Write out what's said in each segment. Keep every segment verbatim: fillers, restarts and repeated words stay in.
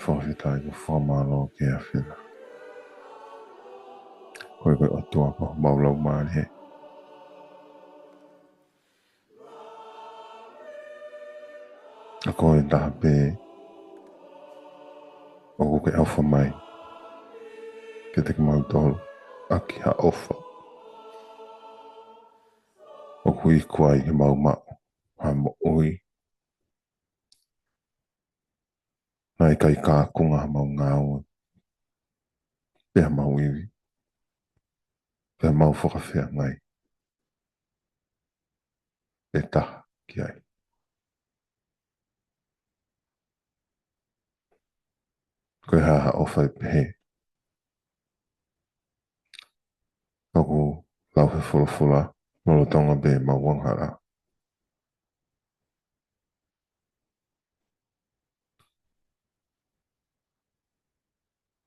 Fakafetaʻi mo fakamālō ki he ʻAfiona. Ko e, ko e ʻOtua ko homau laumālie. ʻA koe taha pē ʻoku ke ʻofa mai kiate kimautolu ʻaki ha ʻofa ʻoku iku ai ke mau maʻu ha moʻui naʻe ʻikai kaunga hamau ngāue, pe hamau ivi, pe hamau fakafeangai ʻe taha ki ai. Ko e hā ha ʻofa ʻe pehē? ʻOku lau he folofola, lolotonga pē ʻemau angahala,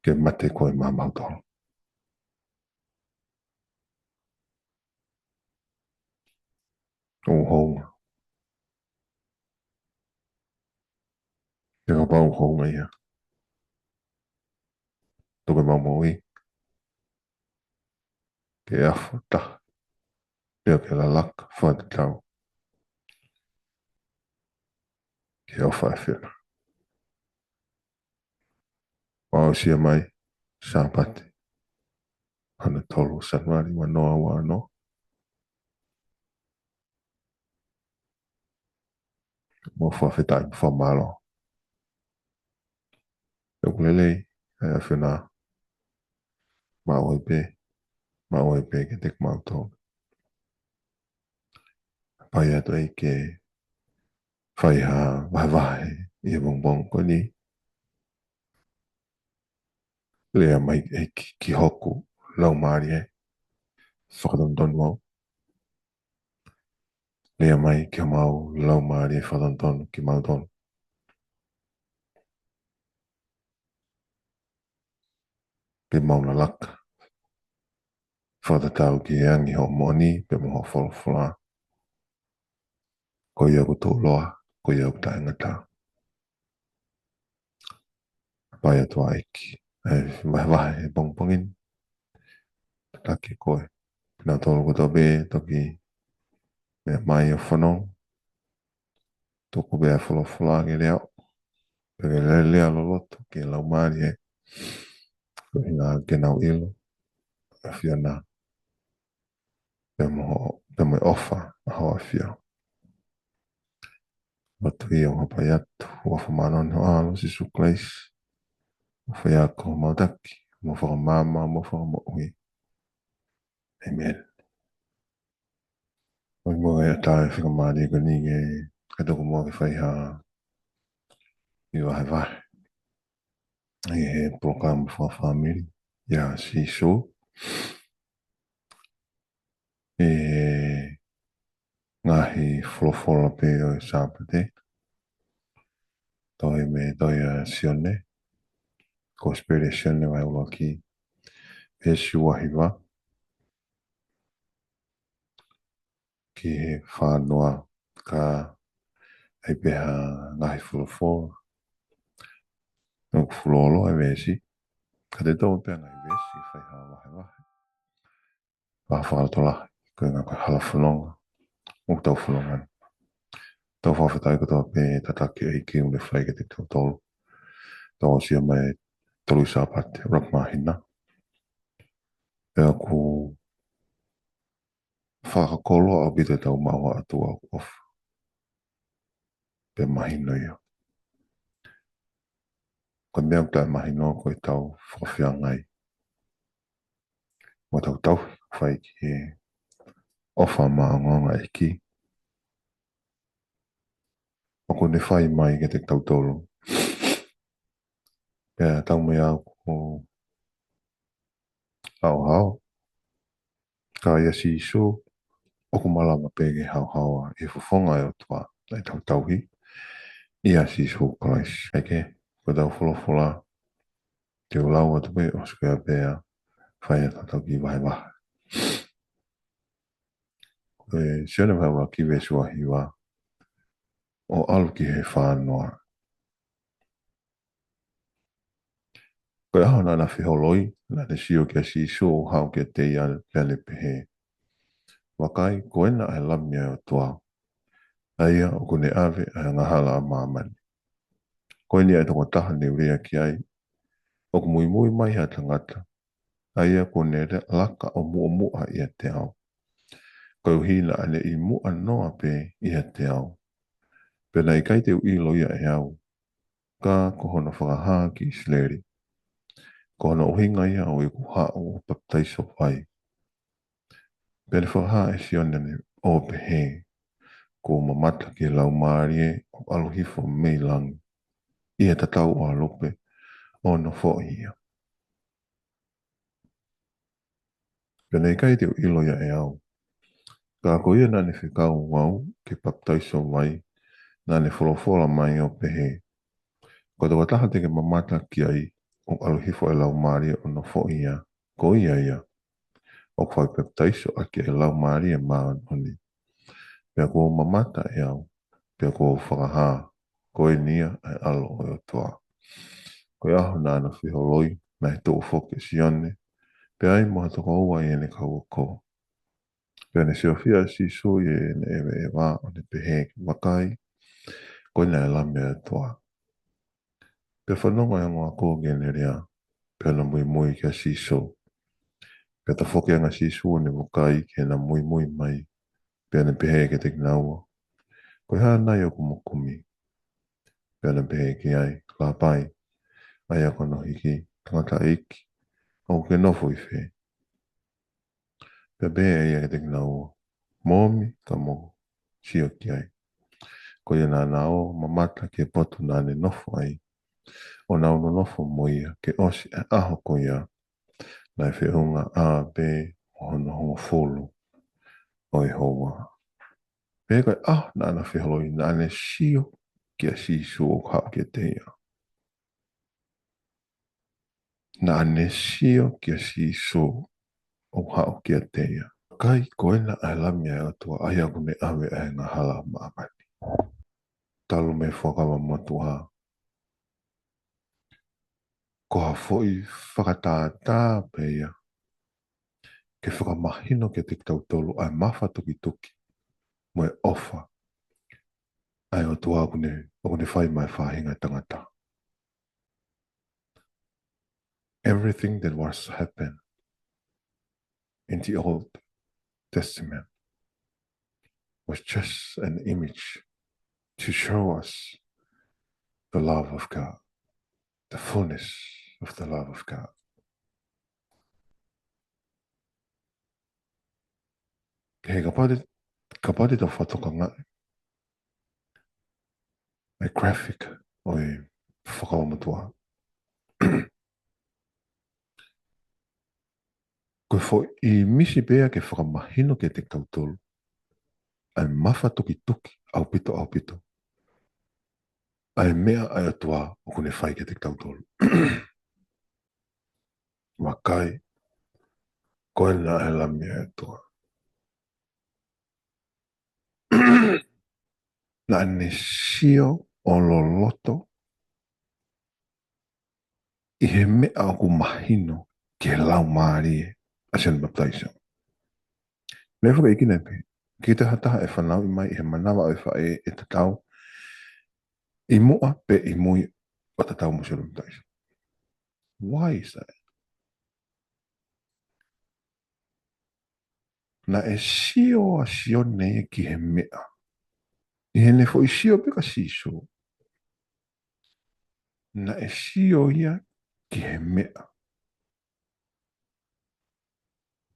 ke mate koe maʻamautolu. ʻOku hounga. Pea kapau ʻoku hounga ia, tuku ʻemau moʻui ke afuta, pea ke lalaka fakatatau ki he ʻofa ʻa e ʻAfiona. Aʻusia mai Sāpate hono tolu Sānuali ua noa ua noa. Mo fakafetaʻi mo fakamālō. ʻOku lelei ʻa e ʻAfiona, maʻu ai pē, maʻu ai pē kiate kimautolu. Pea ʻai atu ai ke fai ha vahevahe ʻi he pongipongi ko eni. Lea mai ʻEiki ki hoku laumālie, fakatonutonu au. Lea mai ki homau laumālie, fakatonutonu kimautolu. Ke mau lalaka fakatatau ki he angi hoʻo moʻoni pea mo hoʻo folofola. Ko ia ʻoku tuʻuloa, ko ia ʻoku taʻengata. Pea ʻai atu ʻEiki ʻa e vahevahe he pongipongi ni. Tataki koe. Kinautolu kotoa pē toki meʻa mai ʻo fononga, tuku pē ʻa e folofola ke lea, pea ke lea, lea loloto ki he laumālie, ko e ʻuhinga ke nau ʻilo ʻa e ʻAfiona, pea mo, pea mo e ʻofa ʻa hoʻo ʻAfio. Lotu ia ʻoku hapai atu ʻi he huafa māʻoniʻoni ho ʻAlo Sīsū Kalaisi, ʻoku fai ʻaki homau taki, mo fakamaama, mo fakamoʻui. ʻĒmeni. ʻOi mo e ʻatā e fakamālie ko eni ke, ke tuku muʻa ke fai ha kiʻi vahevahe ʻi he polokalama fakafāmili ʻia Sīsū. ʻI he ngaahi folofola pē ʻo e Sāpate, tohi mei he tohi ʻa Sione, Kosipeli ʻa Sione vahe ʻuluaki, veesi ua hiva ki he fā noa, ka ʻi ai pē ha ngaahi folofola ʻoku fuoloa e veesi, ka te tau pē ngaahi veesi, fai ha vahevahe. Pea fakalotolahi, ko e ʻuhinga ko e hala fononga ʻoku tau fononga ni. Tau fakafetaʻi kotoa pē he tataki ʻa e ʻEiki ʻoku ne fai kiate kitautolu. Tau aʻusia mai e tolu Sāpate ʻuluaki māhina. Pea ʻoku fakakoloa ʻaupito ʻetau maʻu ha ʻOtua ʻoku ʻofa pea mahino ia. Ko e meʻa ʻoku taʻemahino ko ʻetau fakafeangai mo ʻetau tauhi ʻoku fai ki he ʻofa maʻongoʻonga ʻa e ʻEiki ʻoku ne fai mai kiate kitautolu. Pea tau meʻa ʻoku haohaoa. Ka ʻia Sīsū, ʻoku malava pē ke haohaoa ʻi he fofonga ʻo e ʻOtua ʻa ʻetau tauhi ʻia Sīsū Kalaisi. ʻEiki, ko ʻetau folofola, te u lau atu pē, ʻosi ko ia pea fai ʻa ʻetau kiʻi vahevahe. Ko e Sione vahe ʻuluaki veesi ua hiva, ʻo ʻalu ki he fā noa. Ko e ʻaho naʻa na feholoi, naʻa ne sio kia Sīsū ʻoku haʻu kiate ia, pea ne pehē, Vakai, ko ena ʻa e Lami ʻa e ʻOtua, ʻa ia ʻoku ne ʻave ʻa e angahala ʻa māmani. Ko eni ʻa e tokotaha ne u lea ki ai, ʻoku muimui mai ha tangata, ʻa ia kuo ne laka ʻo muʻomuʻa ʻiate au, koeʻuhi naʻa ne ʻi muʻa noa pē ʻiate au. Pea naʻe ʻikai te u ʻilo ia ʻe au, ka ko hono fakahā ki ʻIsileli, ko hono ʻuhinga ia ʻo ʻeku haʻu ʻo papitaiso vai. Pea ne fakahā ʻe Sione ʻo pehē, Kuo mamata ki he Laumālie ʻo ʻalu hifo mei langi, ʻi he tatau ʻo ha lupe, ʻo nofoʻi ia. Pea naʻe ʻikai te u ʻilo ia ʻe au, ka ko ia naʻa ne fekau au ke papitaiso vai, naʻa ne folofola mai ʻo pehē, Ko e tokotaha te ke mamata ki ai ʻoku ʻalu hifo ʻa e Laumālie ʻo nofoʻi ia, ko ia ia ʻoku fai papitaiso ʻaki ʻa e Laumālie Māʻoniʻoni. Pea kuo mamata ʻe au, pea kuo u fakahā, ko eni ia ʻa e ʻAlo ʻo e ʻOtua. Ko e ʻaho naʻa na feholoi, naʻe tuʻu foki ʻa Sione, pea ai mo ha toko ua ʻi heʻene kau ako. Pea ne siofia ʻa Sīsū ʻi heʻene ʻeveʻeva, ʻo ne pehē, Vakai, ko ena ʻa e Lami ʻa e ʻOtua. Pea fanongo ʻa e ongo ako ki heʻene lea, pea na muimui kia Sīsū. Pea tafoki ange ʻa Sīsū ʻo ne vakai ki heʻena muimui mai, pea ne pehē kiate kinaua, Ko e hā nai ʻoku mo kumi? Pea na pehē ki ai, Lāpai, ʻa ia ko hono hiki, Tangataʻeiki, ʻoku ke nofo ʻi fē? Pea pehē ʻe ia kiate kinaua, Mou ōmi ka mou sio ki ai. Ko ia naʻa na ō ʻo mamata ki he potu naʻa ne nofo ai, ʻo nau nonofo mo ia ke ʻosi ʻa e ʻaho ko ia, naʻe feʻunga ʻa pē ʻo hono hongofulu ʻo e houa. Pea ko e ʻaho naʻa na feholoi, naʻa ne sio kia Sīsū ʻoku haʻu kiate ia. Naʻa ne sio kia Sīsū ʻoku haʻu kiate ia. Vakai, ko ena ʻa e Lami ʻa e ʻOtua, ʻa ia ʻoku ne ʻave ʻa e angahala ʻa māmani. Talu mei he Fuakava Motuʻa, ko ha foʻi fakatātā pē ia ke fakamahino kiate kitautolu ʻa e mafatukituki mo e ʻofa ʻa e ʻOtua ʻoku ne, ʻoku ne fai maʻa e faʻahinga ʻo e tangata. Everything that was happened in the Old Testament was just an image to show us the love of God, the fullness of the love of God. He kapau te, kapau te tau fakatokangaʻi ʻa e graphic ʻo e Fuakava Motuʻa, ko e foʻi misi pē ia ke fakamahino kiate kitautolu ʻa e mafatukituki ʻaupito, ʻaupito ʻa e meʻa ʻa e ʻOtua ʻoku ne fai kiate kitautolu. Vakai, ko ena ʻa e Lami ʻa e ʻOtua. Naʻa ne sio ʻo loloto ʻi he meʻa ʻoku mahino ki he laumālie ʻa Sione Papitaiso. Lea fakaʻikina pē, ʻikai ke toe ha taha ʻe fanauʻi mai ʻi he manava ʻo e faʻē ʻe tatau ʻi muʻa pe ʻi mui ʻo tatau mo Sione Papitaiso. Why is that? Naʻe sio ʻa Sione ia ki he meʻa. ʻI heʻene foʻi sio pē kia Sīsū, naʻe sio ia ki he meʻa.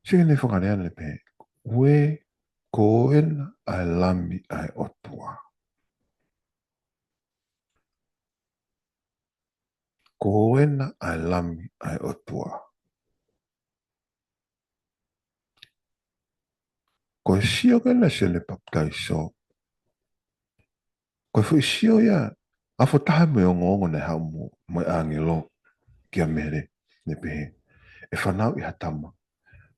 Sio ki heʻene fakalea ʻo ne pehē, Ue, ko ena ʻa e Lami ʻa e ʻOtua. Ko ena ʻa e Lami ʻa e ʻOtua. Ko e sio ko ena ʻa Sione Papitaiso, ko e foʻi sio ia, ʻa e foʻi taha mei he ongoongo naʻe haʻu mo, mo e ʻāngelo kia Mele, ne pehē, ʻe fanauʻi ha tama,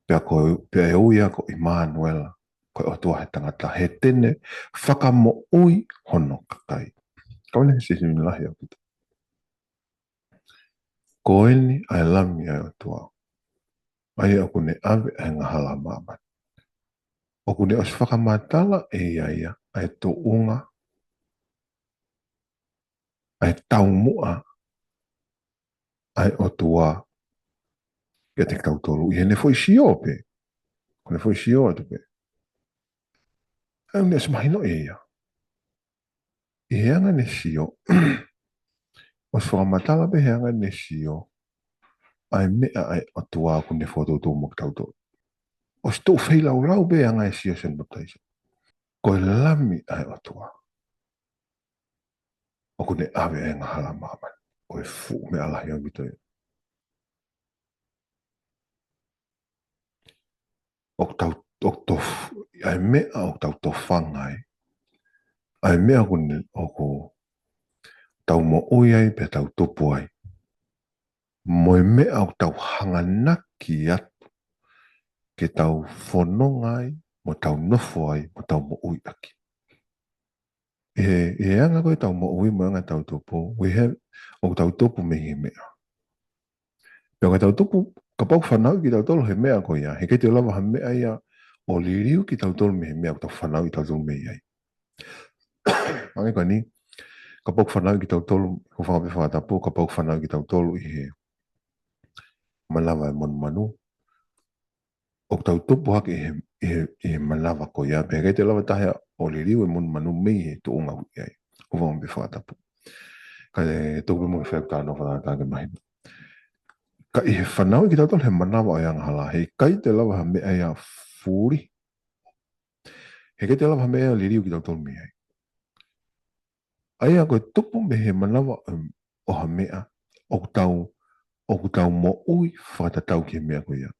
pea ko, pea ʻe ui ia ko ʻImanuela, ko e ʻOtua he tangata, he te ne fakamoʻui hono kakai. Ka ʻoku ne he sesini lahi ʻaupito. Ko eni ʻa e Lami ʻa e ʻOtua, ʻa ia ʻoku ne ʻave ʻa e angahala ʻa māmani. ʻOku ne ʻosi fakamatala ʻe ia ia ʻa e tuʻunga, ʻa e taumuʻa ʻa e ʻOtua kiate kitautolu ʻi heʻene foʻi sio pē. Ko ʻene foʻi sio atu pē. ʻOku ne ʻosi mahinoʻi ʻe ia, ʻi he anga ʻene sio, ʻosi fakamatala pē he anga ʻene sio ʻa e meʻa ʻa e ʻOtua ʻoku ne fokotuʻutuʻu mo kitautolu. ʻOsi tuʻu feilaulau pē anga e sio Sione Papitaiso. Ko e Lami ʻa e ʻOtua, ʻoku ne ʻave ʻa e angahala ʻa māmani. Ko e fuʻu meʻa lahi ʻaupito ia. ʻOku tau, ʻoku tof-, ʻa e meʻa ʻoku tau tofanga ai, ʻa e meʻa ʻoku ne, ʻoku tau moʻui ai pea tau tupu ai, mo e meʻa ʻoku tau hanganaki atu ke tau fononga ai, mo tau nofo ai, mo tau moʻui ʻaki. ʻI he, ʻi he anga ko ē ʻetau moʻui mo e anga ʻetau tupu, we have, ʻoku tau tupu mei he meʻa. Pea ʻoku tau tupu, kapau ʻoku fanauʻi kitautolu he meʻa ko ia, heʻikai te lava ha meʻa ia ʻo liliu kitautolu mei he meʻa ʻoku tau fanauʻi kitautolu mei ai. Hangē ko eni, kapau ʻoku fanauʻi kitautolu, ko e fanga pē fakatapu, kapau ʻoku fanauʻi kitautolu ʻi he manava ʻa e monumanu, ʻoku tau tupu hake ʻi he, ʻi he, ʻi he manava ko ia, pea heʻikai te lava taha ia ʻo liliu e monumanu mei he tuʻunga ʻoku ʻi ai. Ko e fanga pē fakatapu. Kae tuku pē mo e fai ʻeku talanoa fakatātā ke mahino. Ka ʻi he fanauʻi kitautolu he manava ʻo e angahala, heʻikai te lava ha meʻa ia fuli. Heʻikai te lava ha meʻa ia liliu kitautolu mei ai. ʻA ia ko e tupu mei he manava, em, ʻo ha meʻa, ʻoku tau, ʻoku tau moʻui fakatatau ki he meʻa ko ia.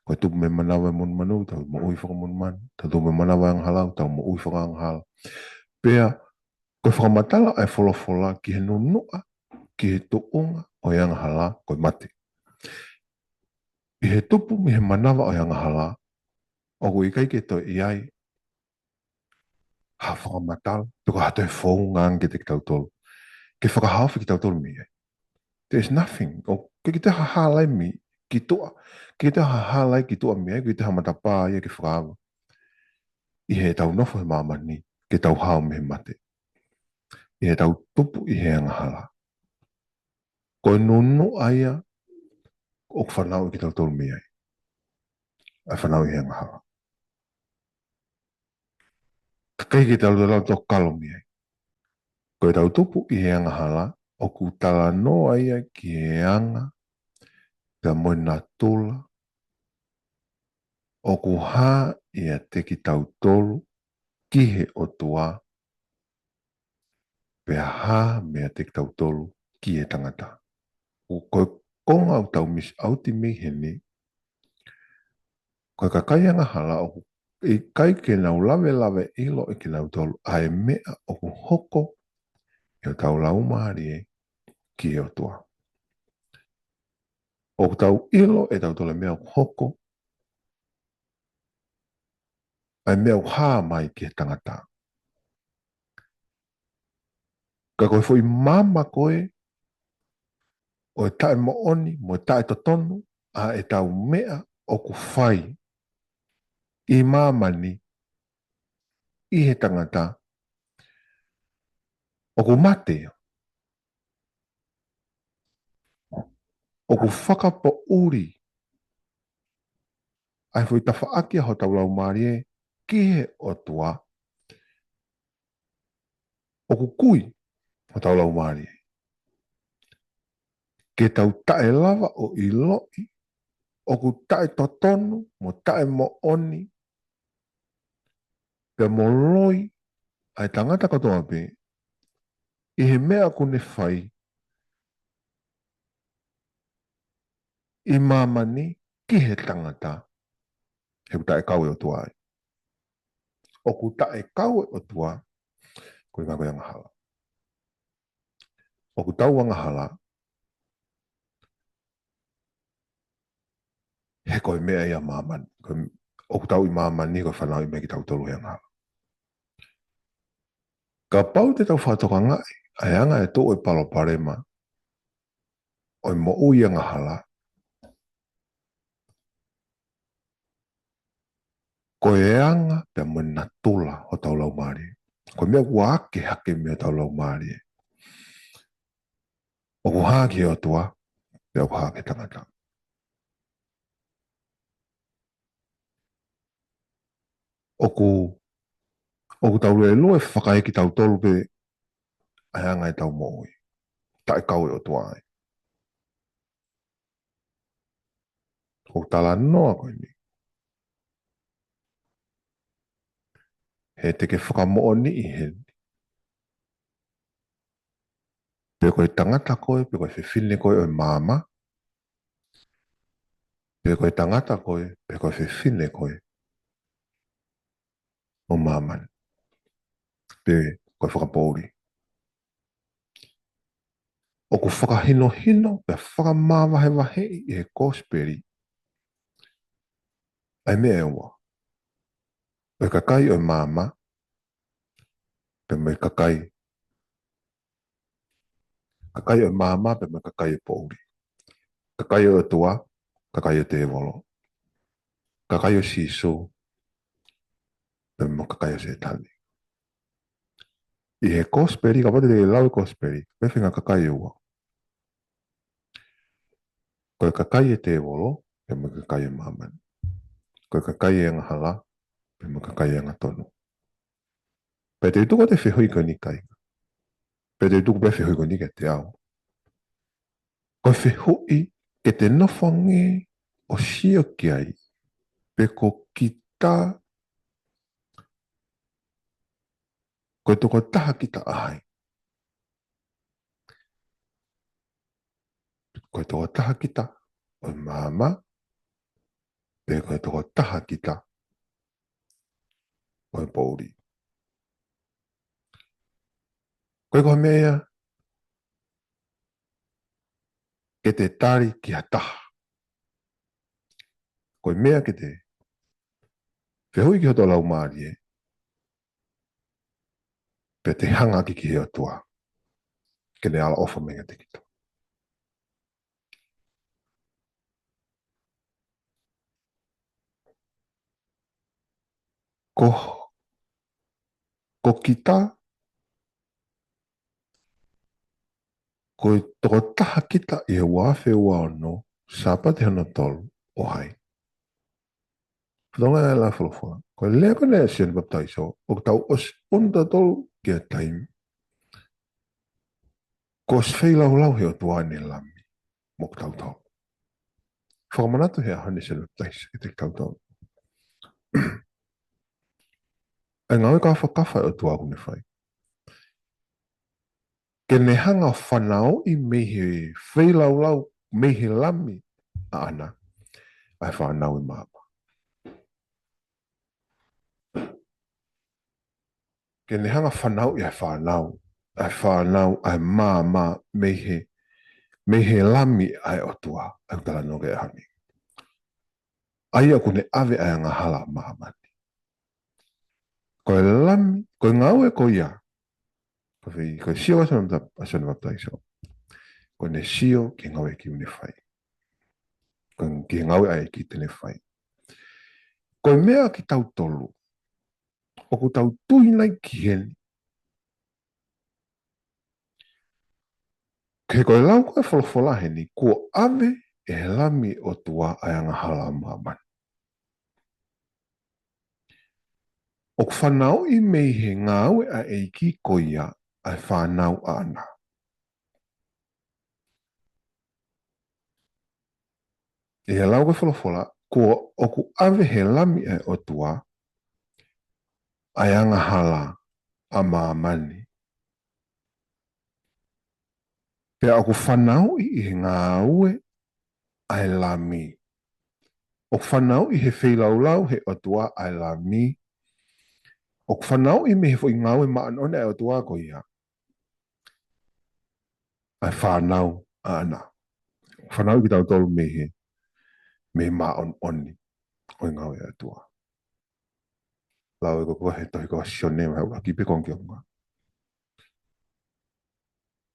Ko e tupu mei he manava ʻo e monumanu, tau moʻui fakamonumanu, tau tupu mei he manava ʻo e angahala, tau moʻui fakaangahala. Pea, ko e fakamatala ʻa e folofola ki he nunuʻa, ki he tuʻunga ʻo e angahala, ko e mate. ʻI he tupu mei he manava ʻo e angahala, ʻoku ʻikai ke toe ʻi ai ha fakamatala, pe ko ha toe founga ange kiate kitautolu ke fakahaofi kitautolu mei ai. There is nothing. ʻOku ʻikai ke toe ha hala ia mei ki tuʻa, ʻikai ke toe ha hala ia ki tuʻa mei ai, ʻikai ke toe ha matapā ia ke fakaava. ʻI heʻetau nofo he māmani, ke tau hao mei he mate. ʻI heʻetau tupu ʻi he angahala. Ko e nunuʻa ia ʻoku fanauʻi kitautolu mei ai. ʻA e fanauʻi he angahala. Ka ʻikai ke tau lava ʻo kalo mei ai. Ko ʻetau tupu ʻi he angahala, ʻoku talanoa ia ki he anga, pea mo e natula, ʻoku hā ʻiate kitautolu ki he ʻOtua, pea hā meiate kitautolu ki he tangata. ʻOku ko e konga ʻoku tau miss out mei heni, ko e kakai angahala ʻoku ʻikai ke nau lavelaveʻiloʻi kinautolu ʻa e meʻa ʻoku hoko ʻi hotau laumālie ki he ʻOtua. ʻOku tau ʻilo ʻe tautolu e meʻa ʻoku hoko, ʻa e meʻa ʻoku hā mai ki he tangata. Ka ko e foʻi maama ko ē ʻo e taʻemoʻoni mo e taʻetotonu ʻa ʻetau meʻa ʻoku fai ʻi māmani ʻi he tangata, ʻoku mate ia. ʻOku fakapoʻuli ʻa e foʻi tafaʻaki ʻa hotau laumālie ki he ʻOtua. ʻOku kui hotau laumālie. Ke tau taʻelava ʻo ʻiloʻi ʻoku taʻetotonu mo taʻemoʻoni pea mo loi ʻa e tangata kotoa pē ʻi he meʻa ʻoku ne fai ʻi māmani ki he tangata, he ʻoku taʻekau e ʻOtua ai. ʻOku taʻekau e ʻOtua, ko e ngaahi angahala. ʻOku tau angahala, he ko e meʻa ia ʻa māmani. Ko e, ʻoku tau ʻi māmani, ko e fanauʻi mai kitautolu he angahala. Kapau te tau fakatokangaʻi ʻa e anga e tuʻu e palopalema ʻo e moʻui angahala, ko e anga pea mo e natula hotau laumālie. Ko e meʻa ʻoku ake hake mei hotau laumālie. ʻOku hā ki he ʻOtua, pea ʻoku hā ki he tangata. ʻOku, ʻoku tau luelue fakaekitautolu pē ʻa e anga ʻetau moʻui. Taʻe kau e ʻOtua ai. ʻOku talanoa ko eni. He te ke fakamoʻoniʻi heni. Pe ko e tangata koe, pe ko e fefine koe ʻo e maama. Pe ko e tangata koe, pe ko e fefine koe ʻo māmani. Pe ko e fakapoʻuli. ʻOku fakahinohino, pea fakamavahevaheʻi ʻe he kosipeli ʻa e meʻa ʻe ua. ʻO e kakai ʻo e maama, pea mo e kakai. Kakai ʻo e maama, pea mo e kakai ʻo e poʻuli. Kakai ʻo e ʻOtua, kakai ʻo e tēvolo. Kakai ʻo Sīsū, pea mo e kakai ʻo Sētane. ʻI he kosipeli, kapau te te lau e kosipeli, ko e fē ngaahi kakai ʻe ua? Ko e kakai ʻo e tēvolo, pea mo e kakai ʻo māmani. Ko e kakai ʻo e angahala, pea mo e kakai ʻo e angatonu. Pea te u tuku atu e fehuʻi ko eni, kāinga. Pea te u tuku pē fehuʻi ko eni kiate au. Ko e fehuʻi ke te nofo ange ʻo sio ki ai, pe ko kita, ko e tokotaha kita ʻa hai? Ko e tokotaha kita ʻo e maama, pe ko e tokotaha kita ʻo e poʻuli? Ko e ko e meʻa ia ke te tali ki ha taha. Ko e meʻa ke te fehuʻi ki hoto laumālie, pea te hanga ʻaki ki he ʻOtua ke ne ʻaloʻofa meiate kita. Ko, ko kita, ko e tokotaha kita ʻi he ua afe ua ono, Sāpate hono tolu, ʻo hai? Fakatonga e la folofola. Ko e lea ko eni ʻa Sione Papitaiso, ʻoku tau ʻosi ʻunu tautolu ki he taimi. Kuo ʻosi feilaulau he ʻOtua ʻene Lami mo kitautolu. Fakamanatu he ʻaho ni ʻe Sione Papitaiso kiate kitautolu ʻa e ngāue kāfakafa ʻa e ʻOtua ʻoku ne fai. Ke ne hanga ʻo fanauʻi mei he feilaulau, mei he Lami ʻaʻana, ʻa e fānau ʻi māmani. Ke ne hanga ʻo fanauʻi ʻa e fānau, ʻa e fānau, ʻa e maama mei he, mei he Lami ʻa e ʻOtua, ʻa ia ʻoku talanoa ki ai he ʻaho ni. ʻA ia ʻoku ne ʻave ʻa e angahala ʻa māmani. Ko e Lami, ko e ngāue ko ia. Ko e fē, ko e sio ʻa Sione Papita-, ʻa Sione Papitaiso. Ko ʻene sio ki he ngāue ʻa e ʻEiki ʻoku ne fai. Ko e, ki he ngāue ʻa e ʻEiki te ne fai. Ko e meʻa kiate kitautolu ʻoku tau tui nai ki heni. He ko e lau ko e folofola heni, kuo ʻave ʻe he Lami ʻo e ʻOtua ʻa e angahala ʻa māmani. ʻOku fanauʻi mei he ngāue ʻa e ʻEiki ko ia ʻa e fānau ʻaʻana. ʻI he lau ko e folofola, kuo ʻoku ʻave ʻe he Lami ʻa e ʻOtua ʻa e angahala ʻa māmani. Pea ʻoku fanauʻi ʻi he ngāue ʻa e Lami. ʻOku fanauʻi ʻi he feilaulau he ʻOtua ʻa e Lami. ʻOku fanauʻi mei he foʻi ngāue māʻoniʻoni ʻa e ʻOtua ko ia ʻa e fānau ʻaʻana. Fanauʻi kitautolu mei he, mei he māʻoniʻoni ʻo e ngāue ʻa e ʻOtua. Lau ē ko e, ko e tohi ko Sione, ʻuluaki pē konga ki ʻolunga.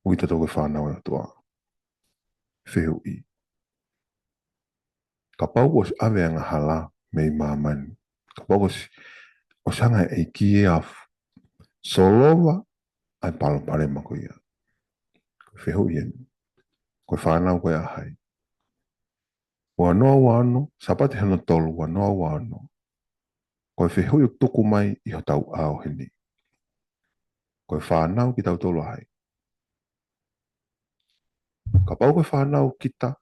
ʻOku ʻi ai kitautolu ko e fānau ʻa e ʻOtua. Fehuʻi. Kapau ʻosi ʻave angahala mei māmani. Kapau ʻosi, ʻosi hanga ʻe he ʻEiki ʻo solova ʻa e palopalema ko ia. Fehuʻi eni. Ko e fānau ko ia ʻa hai? Ua noa ua ono, Sāpate hono tolu, ua noa ua ono. Ko e fehuʻi ʻoku tuku mai ʻi hotau ʻaho heni. Ko e fānau kitautolu ʻa hai? Kapau ko e fānau kita,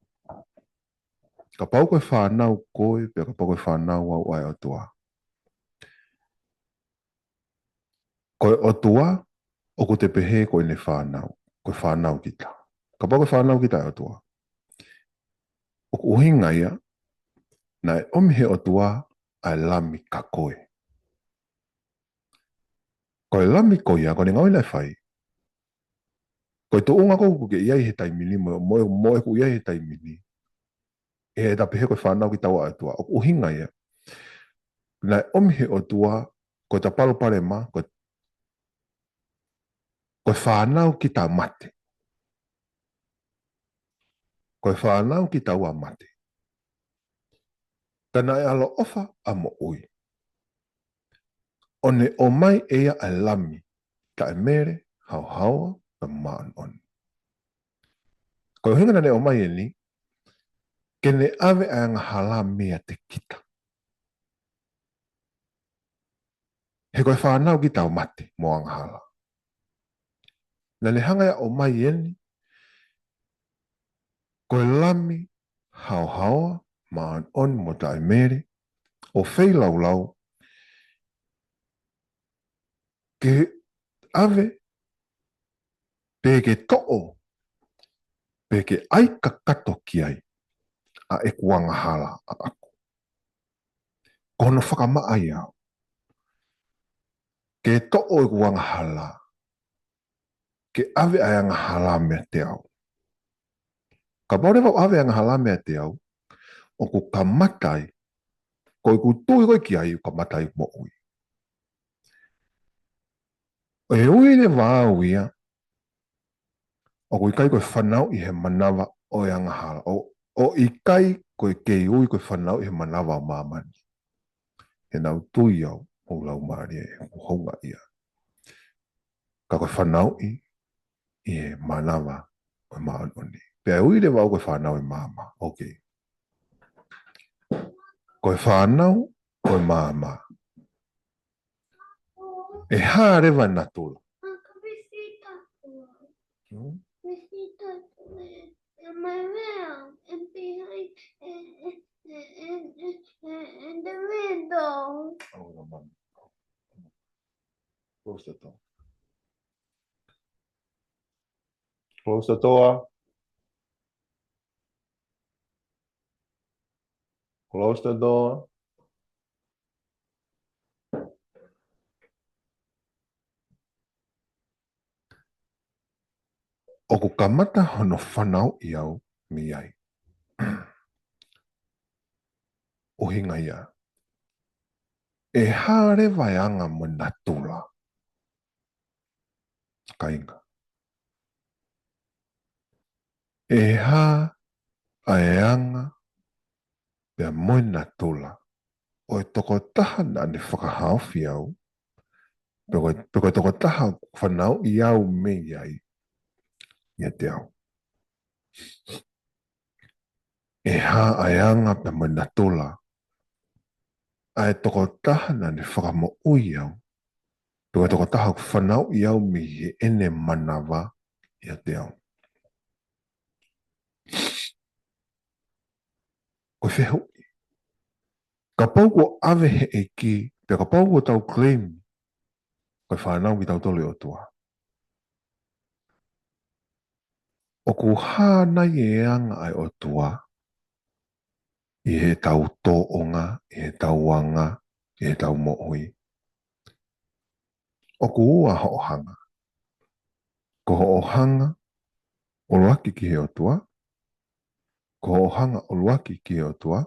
kapau ko e fānau koe, pea kapau ko e fānau au ʻa e ʻOtua. Ko e ʻOtua, ʻoku te pehē ko ʻene fānau, ko e fānau kita. Kapau ko e fānau kita ʻa e ʻOtua. ʻOku ʻuhinga ia, naʻe ʻomi he ʻOtua ʻa e lami kia koe. Ko e lami ko ia, ko ʻene ngāue naʻe fai. Ko e tuʻunga ko ē ʻoku ke ʻi ai he taimi ni, mo, mo, mo ʻeku ʻi ai he taimi ni. ʻE ta pehē ko e fānau kitaua ʻa e ʻOtua. ʻOku ʻuhinga ia. Naʻe ʻomi he ʻOtua, ko ʻeta palopalema, ko, ko e fānau kita mate. Ko e fānau kitaua mate. Ka naʻe ʻaloʻofa ʻa moʻui. ʻO ne ʻomai ʻe ia ʻa e lami, taʻemele, haohaoa, pea māʻoniʻoni. Ko e ʻuhinga naʻa ne ʻomai eni, ke ne ʻave ʻa e angahala meiate kita. He ko e fānau kita ʻoku mate mo angahala. Naʻa ne hanga ia ʻo ʻomai eni, ko e lami haohaoa, māʻoniʻoni mo taʻemele, ʻo feilaulau, ke ʻave, pe ke toʻo, pe ke ʻai kakato ki ai, ʻa ʻeku angahala ʻaʻaku. Ko hono fakamaʻa ia. Ke toʻo ʻeku angahala. Ke ʻave ʻa e angahala meiate au. Kapau leva ʻoku ʻave angahala meiate au, ʻoku kamata ai, ko ʻeku tui ko ē ki ai, ʻoku kamata ai moʻui. ʻE ui leva au ia, ʻoku ʻikai ko e fanauʻi he manava ʻo e angahala. ʻO, ʻo ʻikai ko e kei ui ko e fanauʻi he manava ʻo māmani. He naʻa ku tui au, ʻoku laumālie, ʻoku houngaʻia. Ka ko e fanauʻi ʻi he manava ʻo e māʻoniʻoni. Pea ui leva au ko e fānau ʻi māmā. Ok. Ko e fānau ʻi māmā. ʻE hā leva ʻa e natula? Hmm? Am I well? And behind, and, and, and, and, and the window. Oh, no, Mom. Close the door. Close the door. Close the door. ʻOku kamata hono fanauʻi au mei ai. ʻUhinga ia. ʻE hā leva ʻa e anga mo e natula? Kāinga. ʻE hā ʻa e anga pea mo e natula ʻo e tokotaha naʻa ne fakahaofi au, pe ko e, pe ko e tokotaha ʻoku fanauʻi au mei ai, ʻiate au. ʻE hā ʻa e anga pea mo e natula ʻa e tokotaha naʻa ne fakamoʻui au, pe ko e tokotaha ʻoku fanauʻi au mei heʻene manava ʻiate au. Ko e fehuʻi. Kapau kuo ʻave he ʻEiki, pea kapau kuo tau claim, ko e fānau kitautolu ʻa e ʻOtua. ʻOku hā nai e anga ʻa e ʻOtua, ʻi heʻetau tōʻonga, ʻi heʻetau anga, ʻi heʻetau moʻui. ʻOku ua hoʻo hanga. Ko hoʻo hanga ʻuluaki ki he ʻOtua, ko hoʻo hanga ʻuluaki ki he ʻOtua,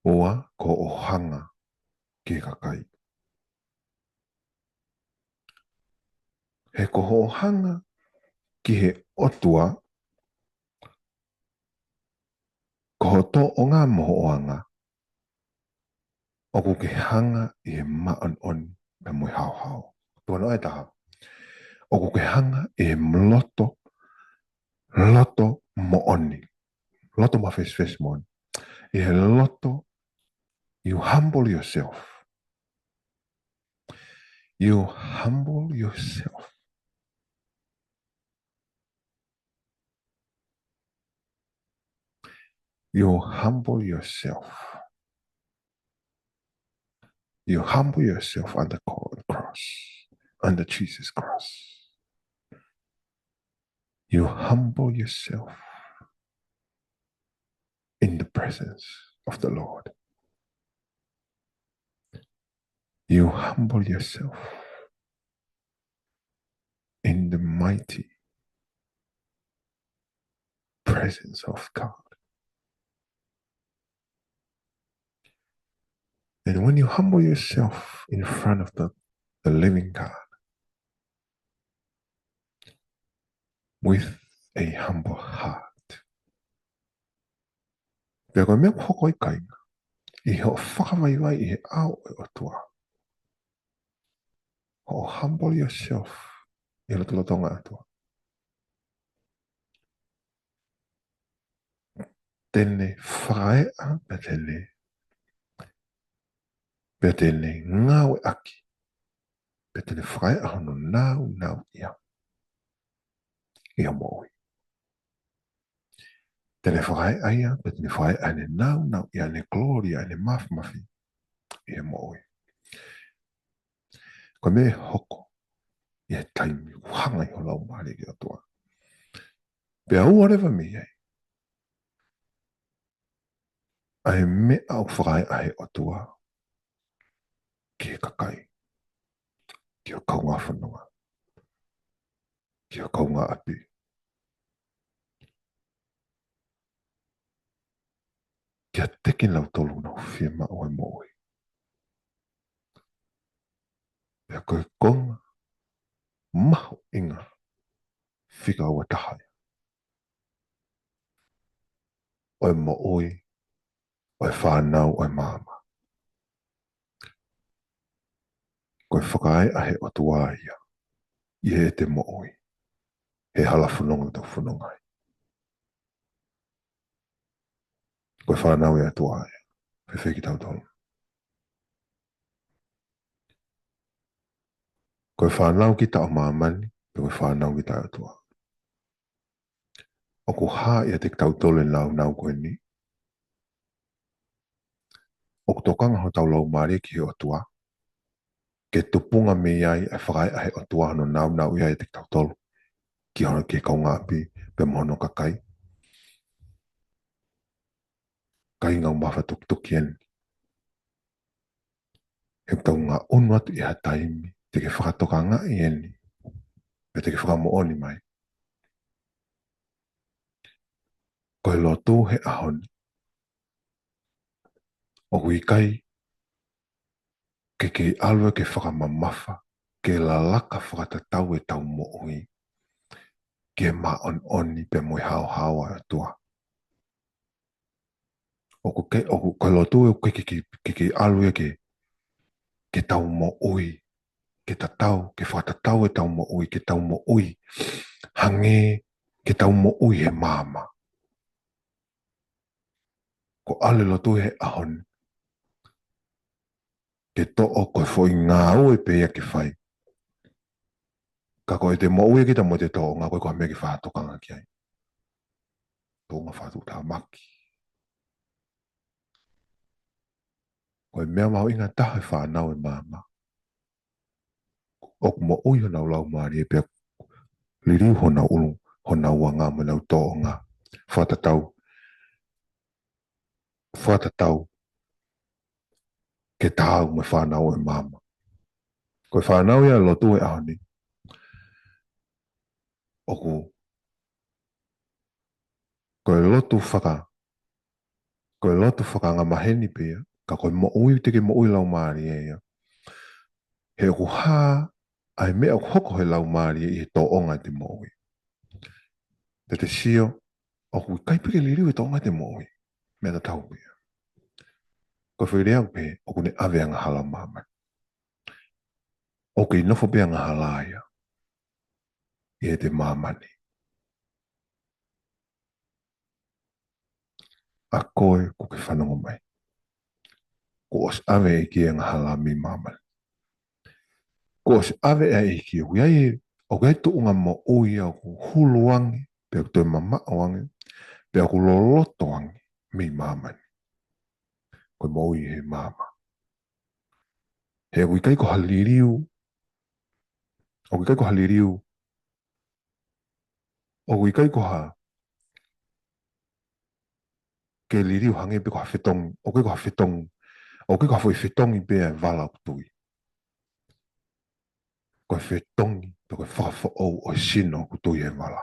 ua ko hoʻo hanga ki he kakai. He ko hoʻo hanga ki he ʻOtua, Ko hoʻo tōʻonga mo hoʻo anga, ʻoku ke hanga ʻi he māʻoniʻoni pea mo e haohaoa. Tuʻu hono ʻe taha. ʻOku ke hanga ʻi he loto, loto moʻoni. Loto mafesifesi moʻoni. ʻI he loto, you humble yourself. You humble yourself. You humble yourself. You humble yourself under co-, cross, under Jesus' cross. You humble yourself in the presence of the Lord. You humble yourself in the mighty presence of God. And when you humble yourself in front of the, the living God with a humble heart, pea ko e meʻa ʻoku hoko ai, kāinga, ʻi hoʻo fakavaivai ʻi he ʻao ʻo e ʻOtua, hoʻo humble yourself ʻi he lotolotonga ʻo e ʻOtua, te ne fakaeʻa, pea te ne, pea te ne ngāueʻaki, pea te ne fakaeʻa hono nāunauʻia ʻi hoʻo moʻui. Te ne fakaeʻa ia, pea te ne fakaeʻa ʻene nāunauʻia, ʻene kolōlia, ʻene māfimafi ʻi hoʻo moʻui. Ko e meʻa ʻe hoko ʻi he taimi ʻoku hanga ai ho laumālie ki he ʻOtua. Pea ʻoua leva mei ai ʻa e meʻa ʻoku fakaeʻa ʻe he ʻOtua ki he kakai, ki he kaungā fononga, ki he kaungāʻapi, kiate kinautolu ʻoku nau fiemaʻu e moʻui. Pea ko e konga mahuʻinga fika ua taha ia ʻo e moʻui ʻo e fānau ʻo e maama. Ko e fakaeʻa ʻe he ʻOtua ia ʻi heʻete moʻui, he hala fononga ʻoku tau fononga ai. Ko e fānau ʻa e ʻOtua ia. Fēfē kitautolu? Ko e fānau kita ʻo māmani, pe ko e fānau kita ʻa e ʻOtua? ʻOku hā ʻiate kitautolu e nāunau ko eni? ʻOku tokanga hotau laumālie ki he ʻOtua, ke tupunga mei ai ʻa e fakaeʻa ʻe he ʻOtua hono nāunauʻia ʻiate kitautolu, ki hono, ki he kaungāʻapi, pea mo hono kakai? Kāinga, ʻoku mafatukituki eni. He ʻoku tau ngaʻunu atu ʻi ha taimi te ke fakatokangaʻi eni, pea te ke fakamoʻoni mai, ko e lotu he ʻaho ni, ʻoku ʻikai ke ke ʻalu ia ke fakamamafa, ke lalaka fakatatau ʻetau moʻui ki he māʻoniʻoni pea mo e haohaoa ʻa e ʻOtua. ʻOku ke, ʻoku, ko e lotu ʻoku ke, ke, ke, ke, ke ʻalu ia ke, ke tau moʻui, ke tatau, ke fakatatau ʻetau moʻui, ke tau moʻui hangē, ke tau moʻui he maama. Ko e ʻalu e lotu he ʻaho ni ke toʻo ko e foʻi ngāue pē ia ke fai. Ka ko ʻete moʻui kita mo ʻete tōʻonga, ko e, ko e meʻa ke fakatokanga ki ai. Tōʻonga fakatuʻutāmaki. Ko e meʻa mahuʻinga taha e fānau ʻo e maama, ʻoku moʻui honau laumālie pea liliu honau ʻulu, honau anga mo ʻenau tōʻonga. Fakatatau, fakatatau ke taau mo e fānau ʻo e maama. Ko e fānau ia ʻa e lotu he ʻaho ni, ʻoku, ko e lotu faka, ko e lotu fakaangamaheni pē ia, ka ko e moʻui te ke moʻui laumālie ia. He ʻoku hā ʻa e meʻa ʻoku hoko he laumālie ʻi he tōʻonga ʻete moʻui. Te te sio, ʻoku ʻikai pē ke liliu e tōʻonga ʻete moʻui. meʻa tatau pē ia. Ko e foʻi lea pē, ʻoku ne ʻave angahala ʻo māmani. ʻOku kei nofo pē angahala ia ʻi heʻete māmani. ʻA koe ʻoku ke fanongo mai, kuo ʻosi ʻave ʻe he ʻEiki e angahala mei māmani. Kuo ʻosi ʻave ʻe he ʻEiki, ʻoku ʻi ai, ʻoku ʻi ai tuʻunga moʻui ʻoku hulu ange, pea ʻoku toe mamaʻo ange, pea ʻoku loloto ange mei māmani. Ko e moʻui he maama. He ʻoku ʻikai ko ha liliu, ʻoku ʻikai ko ha liliu, ʻoku ʻikai ko ha, ke liliu hangē pē ko ha fetongi, ʻoku ʻikai ko ha fetongi, ʻoku ʻikai ko ha foʻi fetongi pē ʻa e vala ʻoku tui. Ko e fetongi, pe ko e fakafoʻou ʻo e sino ʻoku tui he vala.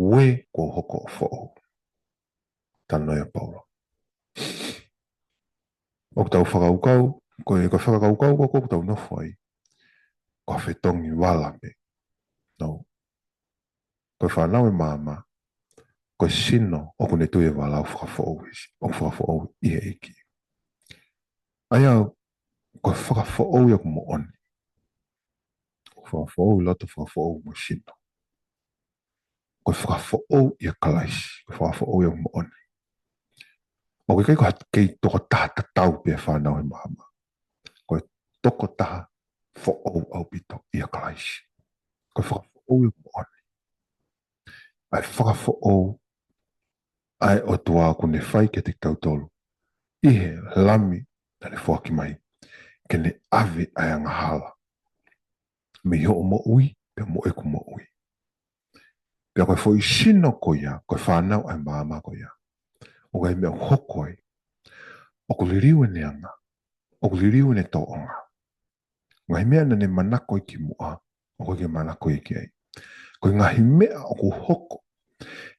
Ue kuo hoko ʻo foʻou. Talanoa ʻa Paula. ʻOku tau fakakaukau, ko e, ko e fakakaukau ko ē ʻoku tau nofo ai, ko ha fetongi vala pē. No. Ko e fānau ʻa e maama, ko e sino ʻoku ne tui he vala ʻoku fakafoʻou, ʻoku fakafoʻou ʻi he ʻEiki. ʻA ia, ko e fakafoʻou ia ʻoku moʻoni. ʻOku fakafoʻou ʻi loto, fakafoʻou mo e sino. Ko e fakafoʻou ʻia Kalaisi, ko e fakafoʻou ia ʻoku moʻoni. ʻOku ʻikai ko ha kei tokotaha tatau pē ʻa e fānau ʻa e maama. Ko e tokotaha foʻou ʻaupito ʻia Kalaisi. Ko e fakafoʻou ia ʻoku moʻoni. ʻA e fakafoʻou ʻa e ʻOtua ʻoku ne fai kiate kitautolu ʻi he Lami naʻa ne foaki mai, ke ne ʻave ʻa e angahala mei hoʻo moʻui pea mo ʻeku moʻui. Pea ko e foʻi sino ko ia, ko e fānau ʻa e maama ko ia, ʻoku ʻi ai e meʻa ʻoku hoko ai, ʻoku liliu ʻene anga, ʻoku liliu ʻene tōʻonga. Ngaahi meʻa naʻa ne manako ai kimuʻa, ʻoku ʻikai ke manako ia ki ai. Ko e ngaahi meʻa ʻoku hoko,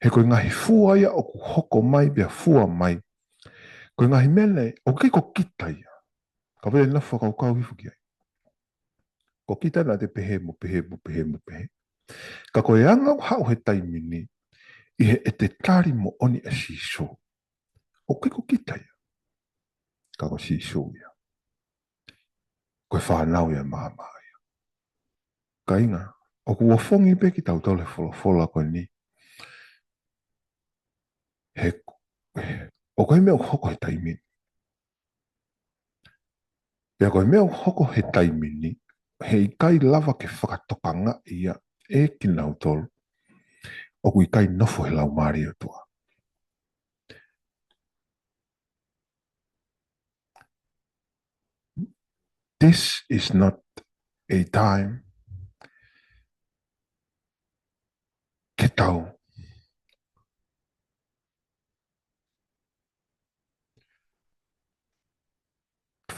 he ko e ngaahi fua ia ʻoku hoko mai pea fua mai. Ko e ngaahi meʻa naʻe, ʻoku ʻikai ko kita ia. Ka pea na fakakaukau hifo ki ai. Ko kita naʻa te pehē mo pehē mo pehē mo pehē. Ka ko e anga ʻoku haʻu he taimi ni, ʻi heʻete tali moʻoni ʻa Sīsū. ʻOku ʻikai ko kita ia. Ka ko Sīsū ia. Ko e fānau ia ʻa e maama ia. Kāinga, ʻoku ofongi pē kitautolu he folofola ko eni. He, he, ʻoku ʻi ai e meʻa ʻoku hoko he taimi ni. Pea ko e meʻa ʻoku hoko he taimi ni, heʻikai lava ke fakatokangaʻi ia ʻe kinautolu ʻoku ʻikai nofo he Laumālie ʻo e ʻOtua. This is not a time ke tau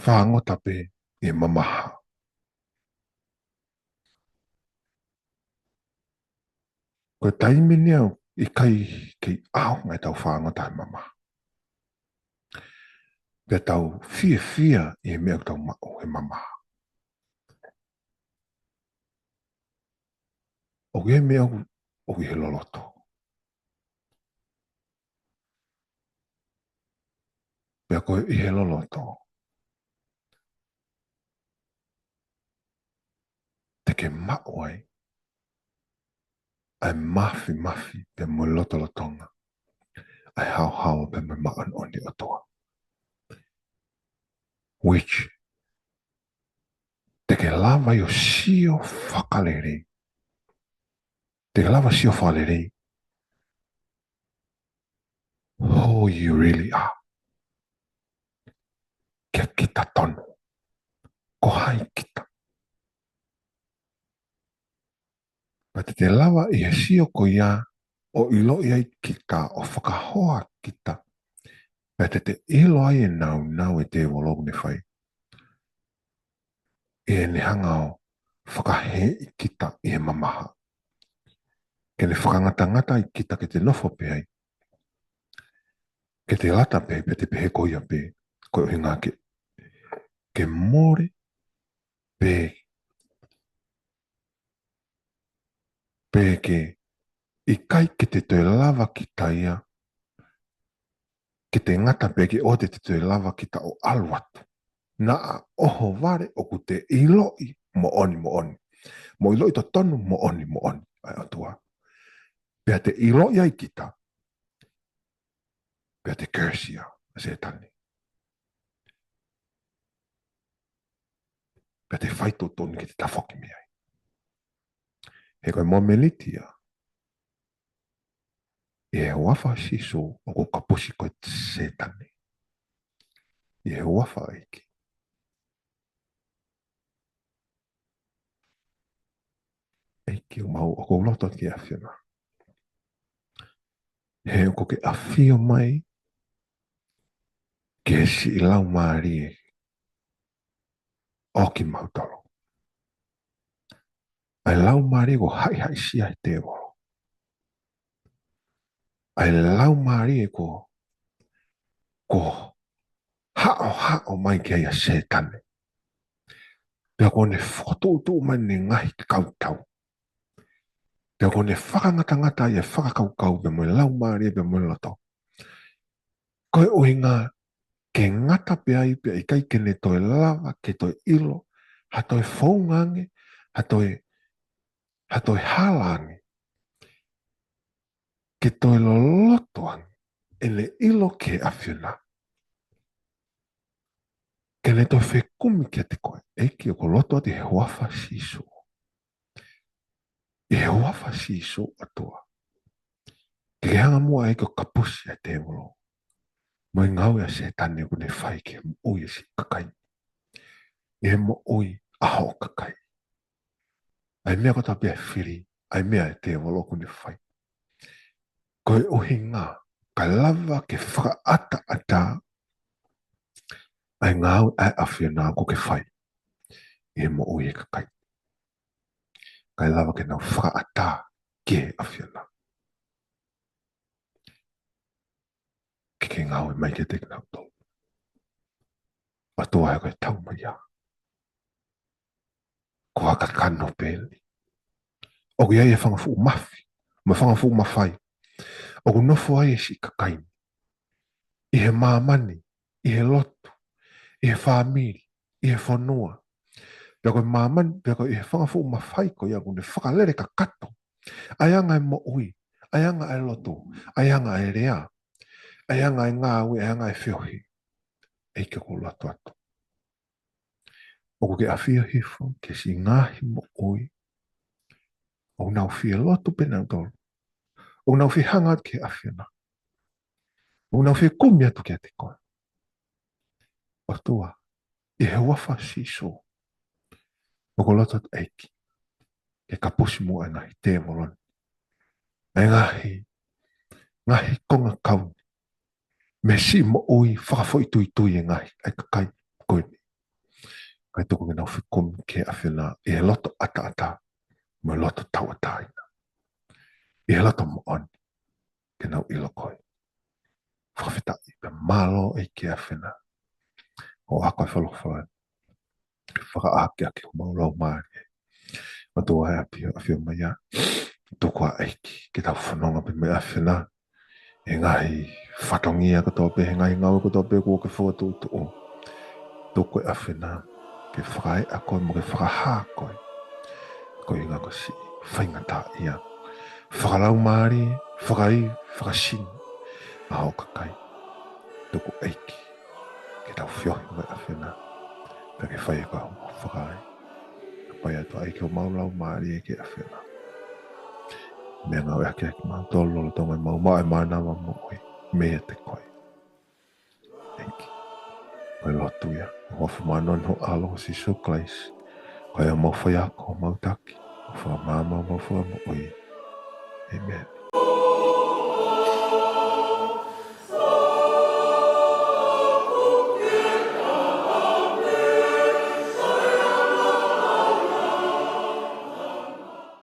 fāngota pē ʻi he mamaha. Ko e taimi ni ʻoku ʻikai kei ʻaonga ʻetau fāngota he mamaha. Pea tau fiefia ʻi he meʻa ʻoku tau maʻu he mamaha. ʻOku ʻi ai e meʻa ʻoku, ʻoku ʻi he loloto. Pea ko e ʻi he loloto, te ke maʻu ai ʻa e māfimafi pea mo e lotolotonga, ʻa e haohaoa pea mo e māʻoniʻoni ʻo e ʻOtua. Which, te ke lava ai ʻo sio fakalelei. Te ke lava sio fakalelei who you really are. Kia kita tonu. Ko hai kita. Pea te te lava ʻi he sio ko ia ʻo ʻiloʻi ai kita, ʻo fakahoa kita. Pea te te ʻilo ai e nāunau ʻa e tēvolo ʻoku ne fai. ʻI heʻene hanga ʻo fakahēʻi kita ʻi he mamaha. Ke ne fakangatangata ai kita ke te nofo pē ai. Ke te lata pē, pea te pehē ko ia pē, ko e ʻuhinga ke, ke mole, pe, pe ke ʻIkai ke te toe lava kita ia, ke te ngata pē ke ʻoua te te toe lava kita ʻo ʻalu atu. Naʻa ʻohovale ʻoku te ʻiloʻi moʻoni moʻoni. Mo ʻiloʻi totonu moʻoni moʻoni ʻa e ʻOtua. Pea te ʻiloʻi ai kita. Pea te curse ia ʻa Sētane. Pea te fai tuʻutuʻuni ke te tafoki mei ai. He ko e momeniti ia, ʻi he huafa ʻo Sīsū ʻoku ou kapusi koe Sētane. ʻI he huafa ʻEiki. ʻEiki ʻoku mau, ʻoku ou lotu atu ki he ʻAfiona. He ʻoku ke ʻafio mai ke siʻi laumālie ʻo kimautolu. ʻA e laumālie kuo haʻihaʻisia ʻe he tēvolo. ʻA e laumālie kuo, kuo haʻohaʻo mai ki ai ʻa Sētane. Pea kuo ne fokotuʻutuʻu mai ʻene ngaahi kautau. Pea kuo ne fakangatangata ʻa e fakakaukau pea mo e laumālie pea mo e loto. Ko e ʻuhinga ke ngata pē ai pea ʻikai ke ne toe lava ke toe ʻilo ha toe founga ange, ha toe, ha toe hala ange ke toe loloto ange ʻene ʻilo ki he ʻAfiona. Ke ne toe fekumi kiate koe, ʻEiki ʻoku ou lotu atu ʻi he huafa ʻo Sīsū. ʻI he huafa ʻo Sīsū ʻOtua. Ke ke hanga muʻa ʻEiki ʻo kapusi ʻa e tēvolo. Mo e ngāue ʻa Sētane ʻoku ne fai ki he moʻui ʻa e siʻi kakai. ʻI he moʻui ʻa hoʻo kakai. ʻA e meʻa kotoa pē ʻa e fili, ʻa e meʻa ʻa e tēvolo ʻoku ne fai. Ko e ʻuhinga, kae lava ke fakaʻataʻatā ʻa e ngāue ʻa e ʻAfiona ʻoku ke fai ʻi he moʻui ʻa e kakai. Kae lava ke nau fakaʻatā ki he ʻAfiona. Ke ke ngāue mai kiate kinautolu. ʻOtua, he ko e tau mai ia. Ko ha kakano pē eni. ʻOku ʻi ai e fanga fuʻu mafi, mo e fanga fuʻu mafai. ʻOku nofo ai e siʻi kakai ni. ʻI he māmani, ʻi he lotu, ʻi he fāmili, ʻi he fonua. Pea ko e māmani, pea ko e fanga fuʻu mafai ko ia ʻoku ne fakalele kakato. ʻA e anga e moʻui, ʻa e anga e lotu, ʻa e anga e lea, ʻa e anga e ngāue, ʻa e anga e feohi. ʻEiki ʻoku ou lotu atu. ʻOku ke ʻafio hifo ki he siʻi ngaahi moʻui. ʻOku nau fie lotu pē nautolu. ʻOku nau fie hanga atu ki he ʻAfiona. ʻOku nau fie kumi atu kiate koe. ʻOtua, ʻi he huafa ʻo Sīsū. ʻOku ou lotu atu ʻEiki. Ke kapusi muʻa e ngaahi tēvolo ni. E ngaahi, ngaahi konga kau ni. Mei he siʻi moʻui fakafoʻituitui e ngaahi, ʻa e kakai ko eni. Kae tuku ke nau fekumi ki he ʻAfiona ʻi he loto ʻataʻatā, mo e loto tauʻatāina. ʻI he loto moʻoni, ke nau ʻilo koe. Fakafetaʻi pea mālō ʻEiki ʻAfiona. ʻOku ʻi ai e folofola ni. Fakaakeake homau laumālie. ʻOtua ʻe ʻAfio, ʻafio mai ia. Tuku ā ʻEiki, ke tau fononga pē mo e ʻAfiona. ʻI he ngaahi fatongia kotoa pē, he ngaahi ngāue kotoa pē kuo ke fokotuʻutuʻu. Tuku ʻe ʻAfiona, ke fakaeʻa koe mo ke fakahā koe. Ko e ʻuhinga ko e siʻi faingataʻaʻia. Fakalaumālie, fakai, fakasino. ʻA hoʻo kakai. Tuku ʻEiki. Ke tau feohi mo e ʻAfiona. Pea ke fai ʻe koe hoʻo fakaai. Kae ʻai atu ʻEiki homau laumālie ki he ʻAfiona. Meʻangāueʻaki ʻa kimautolu lolotonga ʻemau maʻu e mānava moʻui. Meiate koe. ʻEiki. Ko e lotu ia. Mo e fakamālō ʻa ho ʻAlo ko Sīsū Kalaisi. Ko homau faiako, homau taki. Homau fakamaama, homau fakamoʻui. ʻĒmeni.